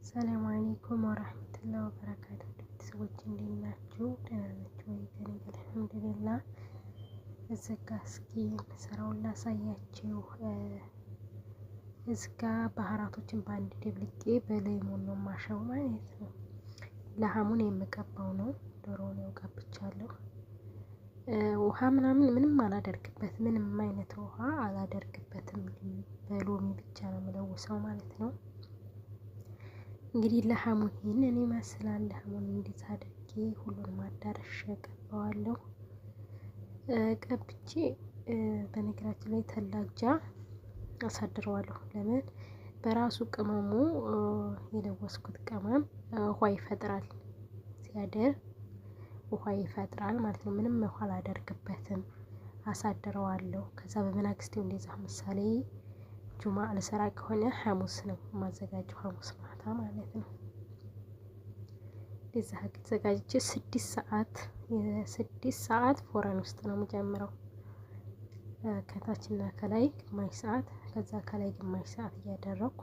ሰላም አለይኩም ወራህመቱላሂ ወበረካቱ። ቤተሰቦች እንዴት ናችሁ? ደህና ናችሁ ወይ? ከእኔ ጋር አልሐምዱሊላህ። እዚህ ጋ እስኪ የምሰራውን ላሳያችሁ። እዚህ ጋ ባህራቶችን በአንድ ደብልቄ በሌሞን ነው ማሸው ማለት ነው። ለሐሙን የምቀባው ነው። ዶሮውን ያው ቀብቻለሁ። ውሃ ምናምን ምንም አላደርግበት፣ ምንም አይነት ውሃ አላደርግበትም። በሎሚ ብቻ ነው የምለውሰው ማለት ነው። እንግዲህ ለሐሙ ይህንን ይመስላል። ለሐሙን እንዴት አድርጌ ሁሉንም አዳርሼ ቀባዋለሁ። ቀብቼ በነገራችን ላይ ተላጃ አሳድረዋለሁ። ለምን በራሱ ቅመሙ የለወስኩት ቅመም ውሃ ይፈጥራል፣ ሲያድር ውሃ ይፈጥራል ማለት ነው። ምንም ውሃ አላደርግበትም፣ አሳድረዋለሁ። ከዛ በመናግስቴው እንደዛ ምሳሌ ጁማ ልሰራ ከሆነ ሐሙስ ነው የማዘጋጀው፣ ሐሙስ ማታ ማለት ነው። እንደዛ አዘጋጅቼ 6 ሰዓት፣ 6 ሰዓት ፎረን ውስጥ ነው የምጀምረው። ከታችና ከላይ ግማሽ ሰዓት፣ ከዛ ከላይ ግማሽ ሰዓት እያደረኩ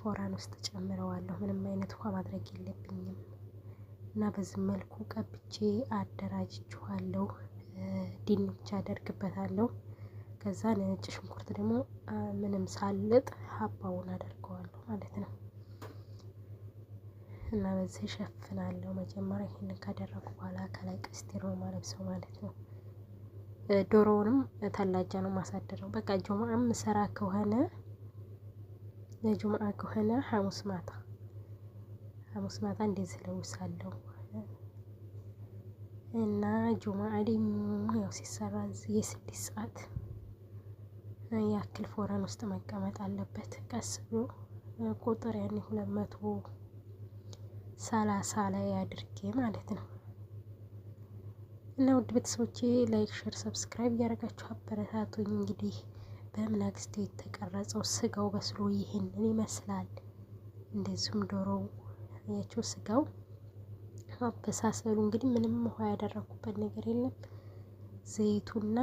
ፎረን ውስጥ ጨምረዋለሁ። ምንም አይነት ውሃ ማድረግ የለብኝም እና በዚህ መልኩ ቀብቼ አደራጅቼዋለሁ። ድንች አደርግበታለሁ። ከዛ ነጭ ሽንኩርት ደግሞ ምንም ሳልጥ ሀባውን አደርገዋለሁ ማለት ነው። እና በዚህ እሸፍናለሁ። መጀመሪያ ይሄንን ካደረኩ በኋላ ከላይ ቀስቴር ነው ማለብሰው ማለት ነው። ዶሮውንም ተላጃ ነው ማሳደረው። በቃ ጁምአም ሰራ ከሆነ፣ ለጁምአ ከሆነ ሐሙስ ማታ፣ ሐሙስ ማታ እንደዚህ ለውሳለሁ። እና ጁምአ ደግሞ ያው ሲሰራ የ6 ሰዓት ያክል ፎረን ውስጥ መቀመጥ አለበት። ቀስ ብሎ ቁጥር ያኔ 230 ላይ አድርጌ ማለት ነው። እና ውድ ቤተሰቦቼ like፣ share፣ subscribe እያደረጋችሁ አበረታቱኝ። እንግዲህ በምናግስቴ የተቀረጸው ስጋው በስሎ ይህንን ይመስላል። እንደዚሁም ዶሮው ያቸው ስጋው አበሳሰሉ እንግዲህ ምንም ውሃ ያደረኩበት ነገር የለም። ዘይቱና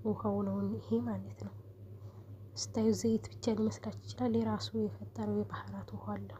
ውሃው ነው ይሄ ማለት ነው። ስታዩ ዘይት ብቻ ሊመስላችሁ ይችላል። የራሱ የፈጠረው የባህራት ውሃ አለው።